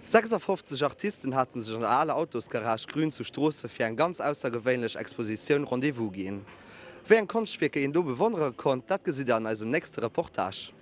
56 Artisten haten sech an der aler Autosgarage Grün zu Stroossen fir eng ganz aussergewéinlech Expositioun Rendez-vous ginn. Wéi eng Konschtwierker een do bewonnere konnt, dat gesitt der an eisem nächste Reportage.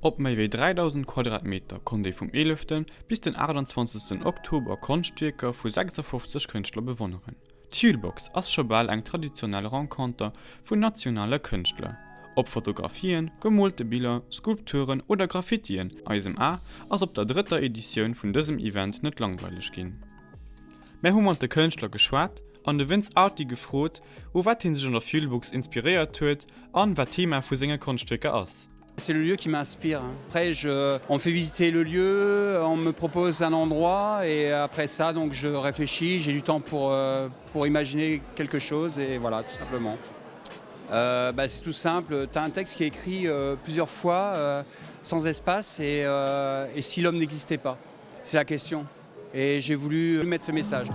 Op méi wéi 3.000 Quadratmeter konnt ee vum 11. Bis den 28. Oktober Konschtwierker vu 56 Kënschtler bewonneren. D'Fuelbox ass scho bal eng traditionell Renconter vun nationale Kënschtler. Ob Fotografien, gemoolte Biller, Skulpturen oder Graffitien, eisem A ass op der drëtter Editioun vun dësem Event net langweileg ginn. Mär hu mat de Kënschtler geschwat an de Vince Arty gefrot, u wat hie sech an der Fuelbox inspiréiert huet an wat d'Thema vu senge Konschtwierker ass. C'est le lieu qui m'inspire. Après je, on me fait visiter le lieu, on me propose un endroit et après ça donc je réfléchis, j'ai du temps pour, euh, pour imaginer quelque chose et voilà tout simplement. Euh, bah, c'est tout simple, tu as un texte qui est écrit euh, plusieurs fois euh, sans espace et, euh, et si l'homme n'existait pas c'est la question et j'ai voulu mettre ce message.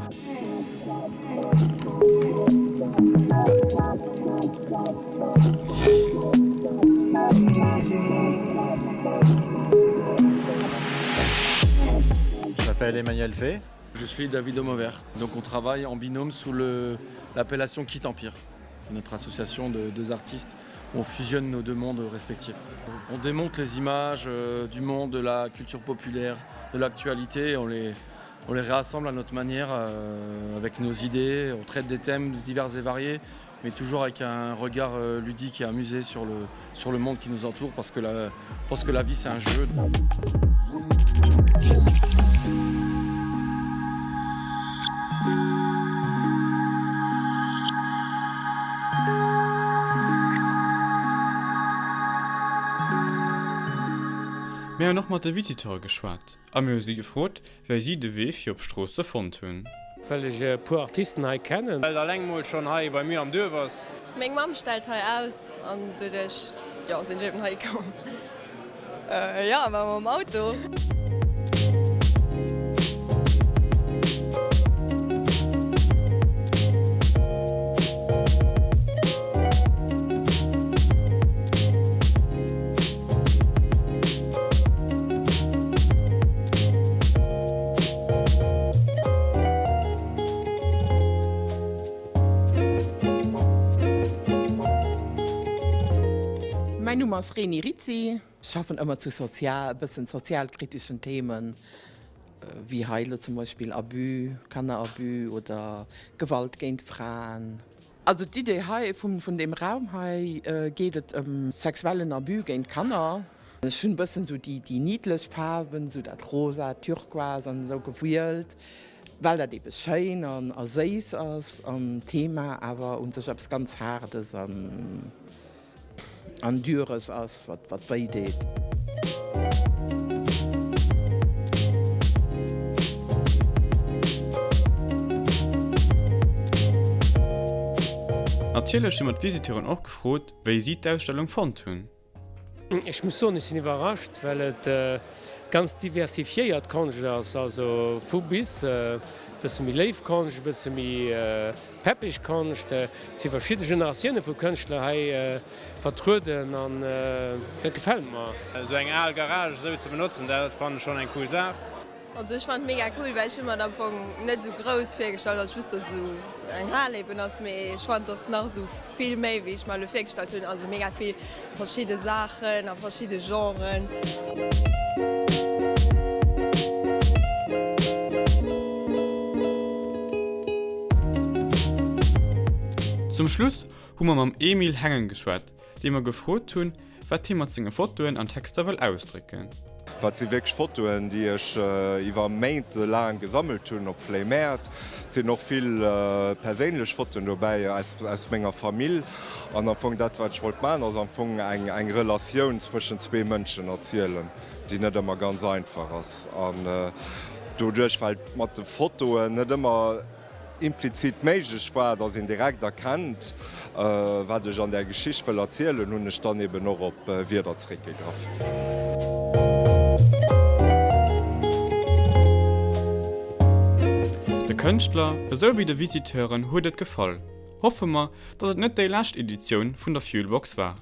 Je m'appelle Emmanuel Fay. Je suis David Homovert. Donc on travaille en binôme sous l'appellation Kit Empire, qui est notre association de deux artistes où on fusionne nos deux mondes respectifs. On démonte les images euh, du monde, de la culture populaire, de l'actualité, on les, on les réassemble à notre manière euh, avec nos idées, on traite des thèmes divers et variés, mais toujours avec un regard euh, ludique et amusé sur le, sur le monde qui nous entoure parce que la, parce que la vie c'est un jeu. Mir hunn och mat de Visiteure geschwat a mir hu si gefrot, wéi si de Wee fir op Stroosse fonnt hunn. Well ech e puer Artisten hei kennen. Well et alleng mol schon hei bei mir am Duerf ass. Meng Mamm stellt hei aus an doduerch, jo, sinn ech eben hei komm. Jo, war mam Auto. Mäin Numm ass Reni Rizzi. Ech schaffen ëmmer zu sozial, e bëssen sozialkritischen Themen, wéi hei elo zum Beispill Abus, Kannerabus oder Gewalt géint Fraen. Also d'Idee hei vun deem Raum hei geet et ëm sexuellen Abus géint Kanner. Ech hunn e bëssen esou déi niddlech Faarwen, esou dat rosa, turquoise an esou gewielt, well dat ebe schéin an a séiss ass an d'Thema awer u sech eppes ganz Haardes an. An Dures ass, wat wat wéi deet. Natierlech hu mer d'Visiteuren och gefrot, wéi si d'Ausstellung fonnt hunn. Ech muss soen, ech sinn iwwerrascht, well et ganz diversifiéiert Konscht ass, also vu bis, e bësse méi léif Konscht, e bësse méi peppeg Konscht. Et si verschidde Generatioune vu Kënschtler hei vertrueden an dat gefält mer. Esou eng al Garage esou ze benotzen, dat fannen ech schon eng cool Saach. Also ech fannen et mega cool, well ech hun mer et am Fong net esou grouss virgestallt, also ech wusst dass esou eng Hal eben ass, mee ech fannen dass nach esou vill méi wéi ech mer elo virgestallt hun, also mega vill verschidde Saachen a verschidde Genren. Zum Schluss hu mer mam Emile Hengen geschwat, dee mer gefrot hunn, wat hie mat senge Fotoen an Texter wëll ausdrécken. Dat si wierklech Fotoen, déi ech iwwer Méint laang gesammelt hunn op Fléimäert. Et sinn och vill perséinlech Fotoen dobäi aus menger Famill. An am Fong dat, wat ech wollt maachen, ass am Fong eng Relatioun zwëschen zwee Mënschen erzielen, déi net ëmmer ganz einfach ass. An doduerch, well mat de Fotoen net ëmmer implizit méiglech war, dass een direkt erkennt, wat ech an där Geschicht wëll erzielen, hunn ech dann eben och op Wierder zeréckgegraff. Kënschtler esou wéi de Visiteuren huet et gefall. Hoffe mer, dass et net déi lescht Editioun vun der Fuelbox war.